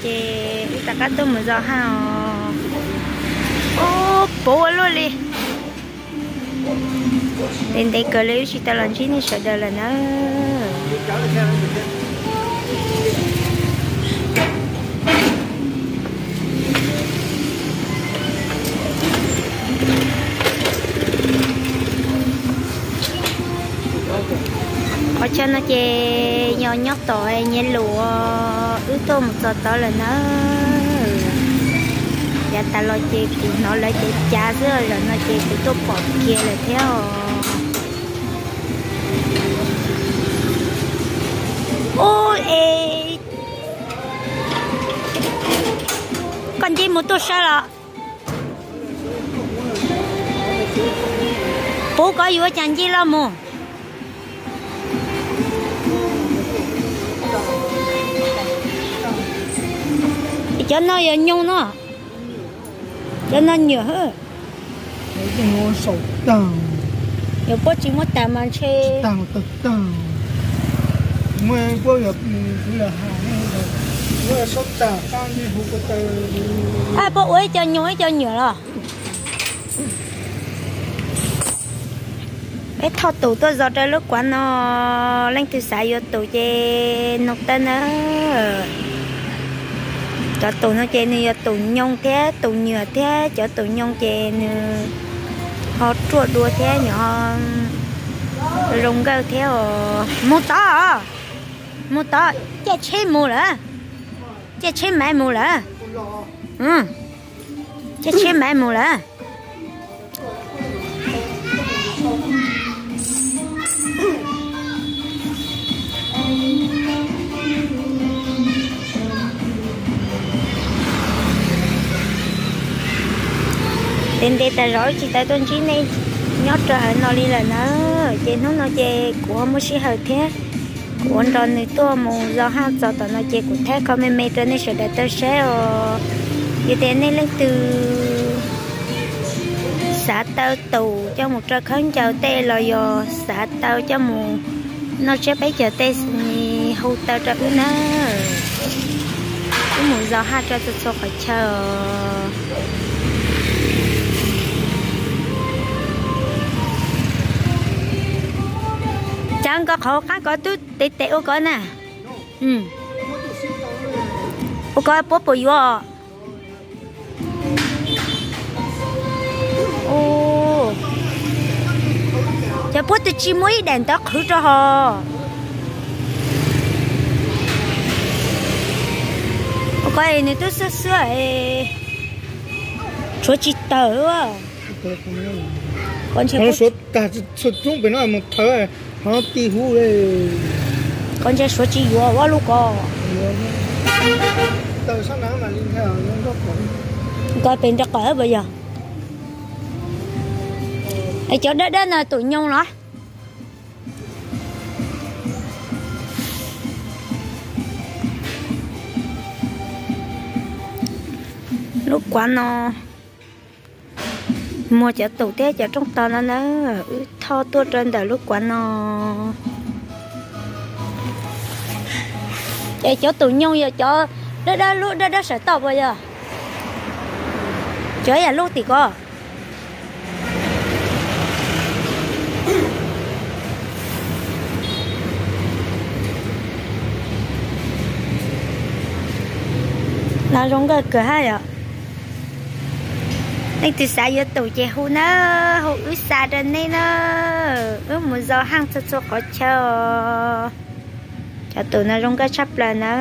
Ces wb rov qab tuaj mus zov haj os. Ub, puv ua luaj li. Ntev ntev kawg li wb tsis tau los ntsib nej sawv daws lawm na. Qhov chaw no ces yog nyob tom Nyias Lus, wb tuaj mus txog tod lawm na. Yav tas los ces kuv hnov lawv cav cav xwb, zaum no ces kuv tuaj pom kiag lawm thiab os. Ub, es koj ncig mus tuaj saib los? Puv kom yuav cas ncig los mus. Cov no yog nyoog no. Cov no nyuam hwb. Yuav puab tsis muab tas mas ntshe. Puab ua ib co nyoog ib co nyuam los? Peb thauj tus tuaj zov rau lub kuav no, leej twg xav yuav tus ces noog tawb na. Cov tus no ces nws yog tus nyoog thiab tus nyuam thiab, cov tus nyoog ces nws ho ruaj dua thiab nws ho zoo nkauj thiab os. Mus tod, mus tod, caij tsheb mus lawm, caij tsheb maiv mus lawm, caij tsheb maiv mus lawm. Ntev ntev tas zog wb tsis tau tuaj ntsib nej nyob rau hauv no li lawm na. Ces hnub no ces kuv ho muaj sij hawm thiab, kuv ua nrog nws tuaj mus zov haj txog tom no ces kuv thaij qhov me me rau nej sawv daws tau saib os. Yog tias nej leej twg xav tau tus coj mus rau khaub ncaws tej los yog xav tau coj mus noj tsiab peb caug tej, hu tau rau wb na. Wb mus zov haj rau txhua txhua qhov chaw os. Cas nkos qhov hauv qab ko twb tes tes ua ko na. Ua ko puab puas yuav? Ces puab twb tsis muaj ib daim ntawv qhwv rau hos. Ua ko nws twb xwb xwb, tshuav tsis tawm. Suav tag txhua coob pem no mus thawv, ho ti huv li. Koj ntshe suav tsis yuav ua lub ko. Ko pem nrog qawm puas yog? Es cov dawb dawb no tus nyoog los? Lub kuav no muag cov tus thiab cov rooj tog no na, wb thauj tuaj rau ntawm lub kuav no. Es cov tus nyoog yog cov dawb dawb lub dawb dawb saum toj puas yog? Cov yam lub tim ko. No zoo nkauj kawg hab yom. Leej twg xav yuav tus ces hu na, hu wb xa rau nej na. Wb mus zov haj txhua txhua qhov chaw os. Cov tus no zoo nkauj tshaj plaws na.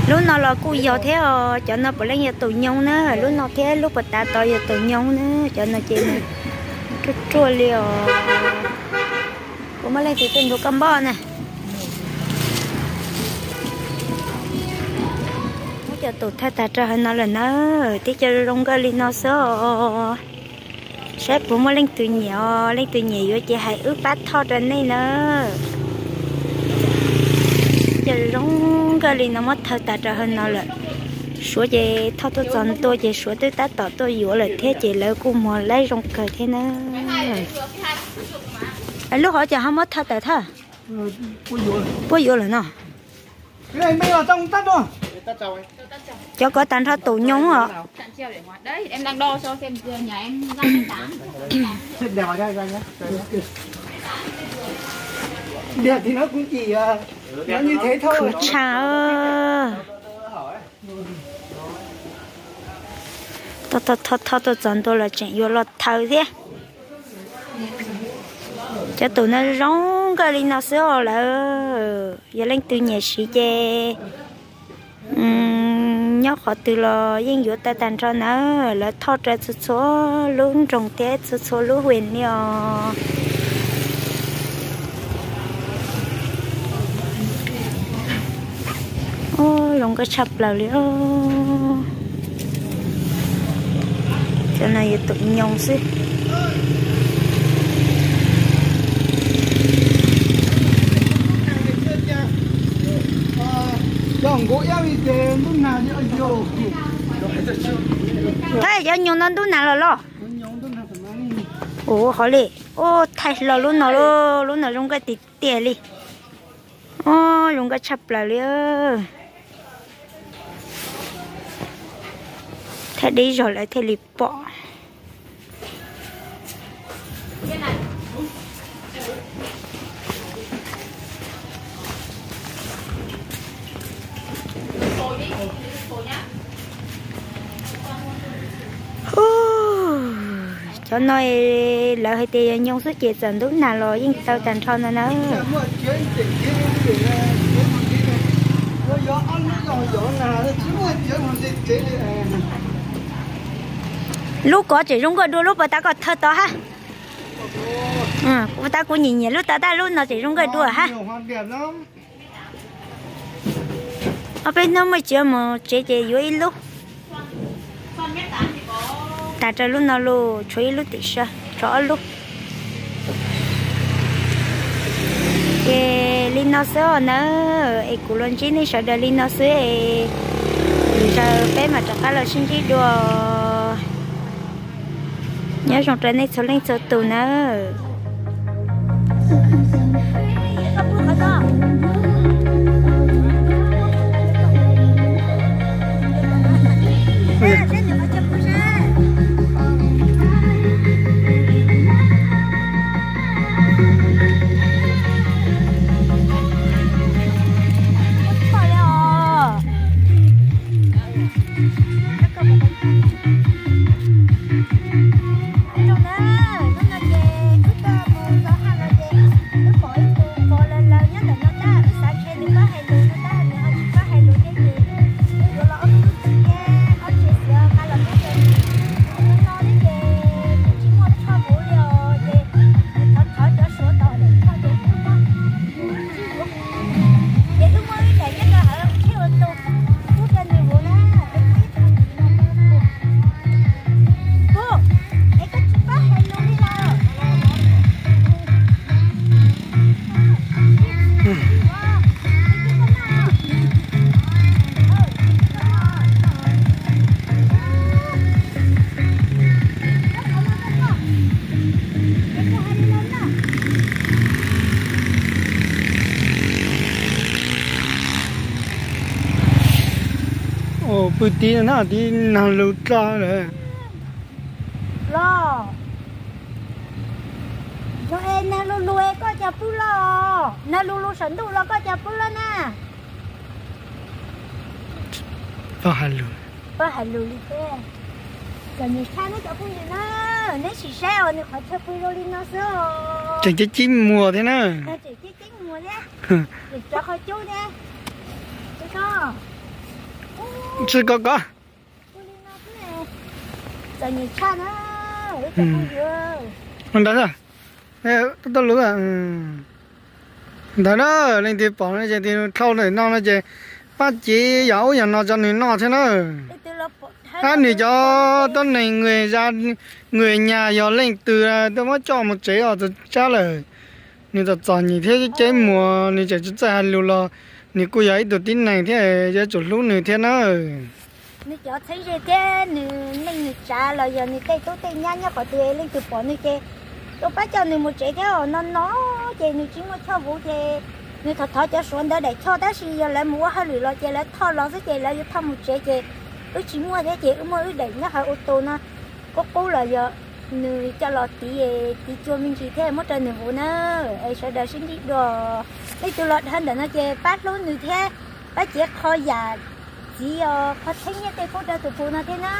Lub no los kuj yog thiab os, cov no puav leej yog tus nyoog na, lub no thiab lub puag ta tod yog tus nyoog na, cov no ces ruaj ruaj li os. Kuv muaj leej twg tuaj nrug koj npoj na. Muab cov tus thaj tag rau hauv no lawm na, tib co zoo nkauj li no xwb os. Saib puas muaj leej twg nyiam os, leej twg nyiam yuav ces hais wb pab thauj rau nej na. Cov zoo nkauj li no muab thawb tas rau hauv no lawm. Suav ces thauj tuaj txog ntua ces Suav twb tab tom tuaj yuav lawm thiab ces lawv kuj muag laib zoo kawg thiab na. Lub hauv cas ho muab thawj tawm thawj? Puab yuav lawm no. Cov ko tag nrho tus nyoog os. Khwv tshaj. Thauj tuaj txog ntua los tseem yuav los thaw thiab. Cov tus no zoo nkauj li no xwb os lawm. Yog leej twg nyiam siv ces nyob qhov twg los yeej yuav tau tag nrho na. Lawv thauj rau txhua txhua lub nroog thiab txhua txhua lub hwm li os. Zoo nkauj tshaj plaws li. Cov no yog tus nyoog xwb. Thab cov nyoog no ntub nag los los? Ua qhov li, ua thaij hlo lub no, lub no zoo nkauj tiag tiag li. Ua zoo nkauj tshaj plaws li. Thaij deb zog lawv thiaj li pom. Cov no lawv hais tias yog nyoog xwb ces txawm ntub nag los yeej tau tag nrho no na. Lub kov tseem zoo nkauj dua lub pas tas koj thawj tod hab. Pas tas kuv nyiam nyiam lub tas tab lub no tseem zoo nkauj dua hab. Ob peb hnub muaj txiv mus tsev ces yuav ib lub. Tas rau lub no los tshuav ib lub tim sab, tshuav ob lub. Ces li no xwb os nawb, es kuv los ntsib nej sawv daws li no xwb es lwm zaus peb mam rov qab los sib ntsib dua. Nyob zoo rau nej txhua leej txhua tus nawb. Hnub no ces wb tuaj mus rau haj no ces wb pom ib tug pog laus laus nyob ntawm no tab, wb xav ntshe nws paub hais lus no tab, nws ho tsis paub hais lus thiab ces wb yuav los ob tug txiv thiab ob tsev xiav mas los nyob ntawm no thiab ces nws tsis muaj lub tsho huv li os ces nws thov thov cov Suav tom daim choj ces wb muab, ces wb muab wb daim nyob rau hauv tsheb ua tus pub rau nws huv na. Pub, es koj tsis paub hais lus li los? Ua pw tib no tib nag lug dloj lawm. Los, nag lug lug koj cas pw loj, nag lug lug saum ntuj los koj cas pw loj na? Pab hais lus, pab hais lus li thiab. Txom nyem tshaj neb cov phooj ywg na, neb sim saib os, nws qhov chaw pw zoo li no xwb os. Tseem ceeb ceeb muag thiab na. Tseem ceeb ceeb muag thiab. Tseem tsov qhov cub thiab. Tsis kov kov. Txom nyem tshaj na, ib cov phooj ywg. Ntawd, toj lus ntawd na, leej twg pom no ces tus dlhau ntawm no no ces pab cev yam ub yam no rau nws noj thiab na. Ab, nws cov tuab neeg nws nyas yog leej twg tuaj muab coj mus tsev os, txaus tsab lawm. Nws txom txom nyem thiab ceeb muag, nws tseem tsis txawj hais lus los nws kuj yog ib tug tib neeg thiab, yuav tsum hlub nws thiab na. Nws cov txheeb ze thiab nws neej nws tsav los yog nws tej tub tej nyab nyob qhov twg leej twg pom nws ces tuaj pab coj nws mus tsev thiab os. No no ces nws tsis muaj choj vuv ces nws thov thov cov Suav ntawd daim choj tab sis yog lawv mus ua hauj lwm los ces lawv thoj los xwb ces lawv yuav thoj mus tsev ces wb tsis muaj thiab ces wb muaj wb daim nyob hauv ua tus no. Qub qub los yog nws coj los tiv, tiv cua me ntsis thiab muab rau nws vuv na. Es sawv daws sib ntsib dua, leej twg los dhau ntawm no ces pab hlub nws thiab pab cev qho yam txiv os, qhov txheeb nyiaj tej pub rau tus puv no thiab na.